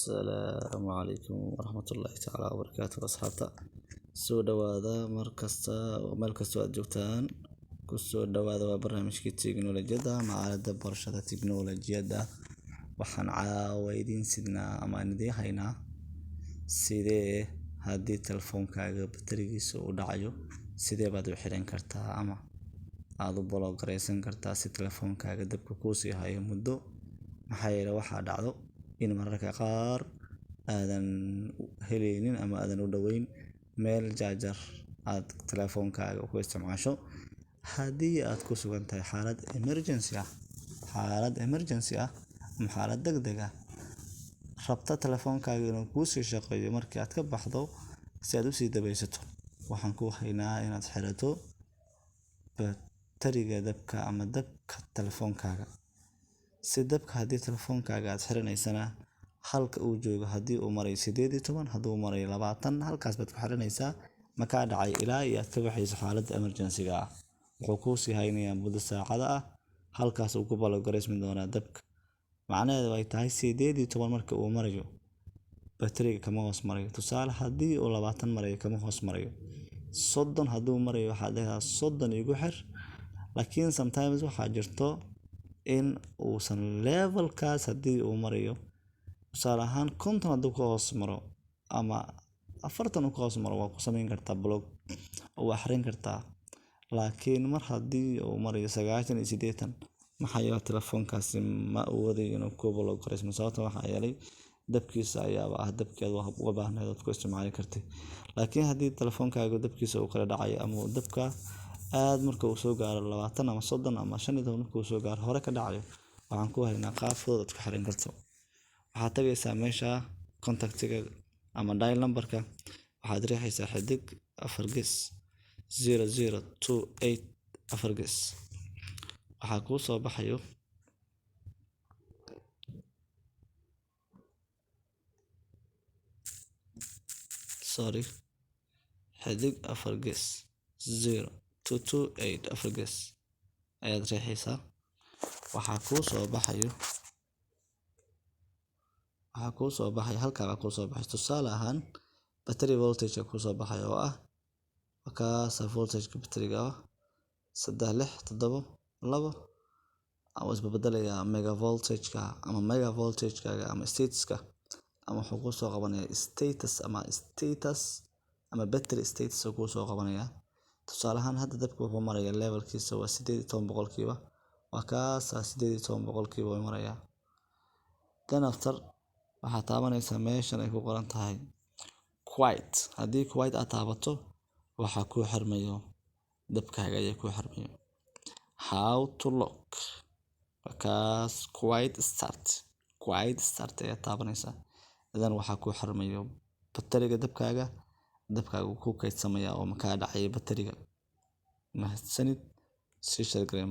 Asalaamu calaykum waraxmatullaahi tacaala wabarakaatu. Asxaabta, soo dhawaada mar kasta oo meel kastoo aad joogtaan, kusoo dhawaada. Waa barnaamijkii tiknoolajiyadda ama aaladda barashada tiknoolajiyadda. Waxaan caawa idiin sidnaa ama aan idiin haynaa sidee haddii telefoonkaaga baterigiisa uu dhacayo, sidee baad u xiran kartaa ama aad u block gareysan kartaa si telefoonkaaga dabka kuu sii hayo muddo. Maxaa yeelay, waxaa dhacdo in mararka qaar aadan heleynin ama aadan u dhoweyn meel jaajar aad telefoonkaaga ku isticmaasho. Haddii aad ku sugan tahay xaalad emergency ah, xaalad emergency ah ama xaalad degdeg ah, rabta telefoonkaaga inuu kuu sii shaqeeyo markii aad ka baxdo si aad usii dabaysato, waxaan ku haynaa inaad xirato batariga dabka ama dabka telefoonkaaga. Si dabka haddii telefoonkaaga aad xiranaysana, halka uu joogo haddii uu marayo 18, hadduu marayo 20, halkaas baad ku xiranaysaa. Makaa dhacay ilaa iyo aad ka baxayso xaaladda emergency-ga ah. Wuxuu kuu sii haynayaa muddo saacado ah, halkaas uu ku block gareysmi doonaa dabka. Macnaheedu ay tahay 18 marka uu marayo, batariga kama hoos marayo. Tusaale, haddii uu 20 marayo, kama hoos marayo. 30 hadduu marayo, waxaad leedahay 30 igu xir. Laakiin sometimes waxaa jirto in uusan levelkaas haddii uu marayo, tusaale ahaan 50 hadduu ka hoos maro ama 40 uu ka hoos maro, waa ku samayn kartaa block oo waa xiran kartaa. Laakiin mar haddii uu marayo 90 iyo 80, maxaa yeelay telefoonkaasi ma awoodayo inuu ku block gareysmo. Sababta waxaa yeelay dabkiisa ayaaba ah dabkii aad uga baahneed ood ku isticmaali kartay. Laakiin haddii telefoonkaaga dabkiisa uu kala dhacayo ama uu dabka aad marka uu soo gaaro 20 ama 30 ama 15 marka uu soo gaaro hore ka dhacayo, waxaan ku haynaa qaab fudud aad ku xiran karto. Waxaad tagaysaa meesha contactiga ama dial numberka. Waxaad riixaysaa *4*0028*4*. Waxaa kuu soo baxayo, sorry, *4*0228*# ayaad riixaysaa. Waxaa kuu soo baxayo halkaa baa kuu soo baxay. Tusaale ahaan, battery voltage kuu soo baxay oo ah kaasa voltage-ka batteriga ah 3672 waa isbedelayaa mega voltage-ka ama mega voltage-kaaga ama statuska, ama wuxuu kuu soo qabanayaa status ama status ama battery status uu kuu soo qabanayaa. Tusaale ahaan, hadda dabka wuxuu marayaa levelkiisa waa 18%. Waa kaasa 18% way marayaa. Then after, waxaad taabanaysaa meeshan ay ku qoran tahay quiet. Haddii quiet aad taabato, waxaa kuu xirmayo dabkaaga ayaa kuu xirmayo. How to lock? Kaas quiet start, quiet start ayaad taabanaysaa. Then waxaa kuu xirmayo batteriga dabkaaga. Dabkaaga wuu ku kaydsamaya oo makaa dhacayo batteriga. Mahadsanid, sii share garee.